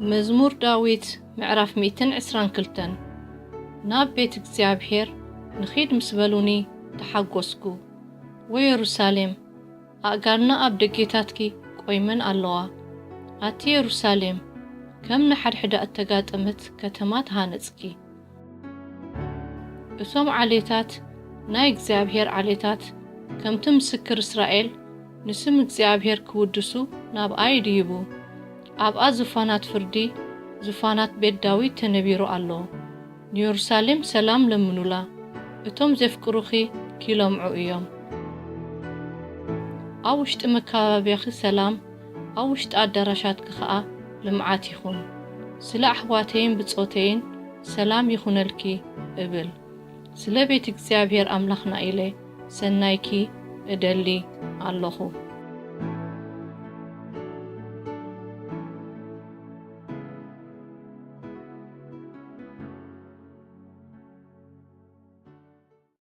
መዝሙር ዳዊት ምዕራፍ ሚእትን ዕስራን ክልተን። ናብ ቤት እግዚኣብሔር ንኺድ ምስ በሉኒ ተሓጎስኩ። ወየሩሳሌም፣ ኣእጋርና ኣብ ደጌታትኪ ቆይመን ኣለዋ። ኣቲ የሩሳሌም፣ ከም ንሓድሕዳ እተጋጠመት ከተማ ተሃነጽኪ። እቶም ዓሌታት፣ ናይ እግዚኣብሔር ዓሌታት፣ ከምቲ ምስክር እስራኤል፣ ንስም እግዚኣብሔር ክውድሱ ናብኣ ይድይቡ። ኣብኣ ዙፋናት ፍርዲ፣ ዙፋናት ቤት ዳዊት ተነቢሩ ኣሎ። ንየሩሳሌም ሰላም ለምኑላ፣ እቶም ዜፍቅሩኺ ኪለምዑ እዮም። ኣብ ውሽጢ መካባብያኺ ሰላም፣ ኣብ ውሽጢ ኣዳራሻትኪ ኸኣ ልምዓት ይኹን። ስለ ኣሕዋተይን ብጾተይን ሰላም ይኹነልኪ እብል። ስለ ቤት እግዚኣብሔር ኣምላኽና ኢለ ሰናይኪ እደሊ ኣለኹ።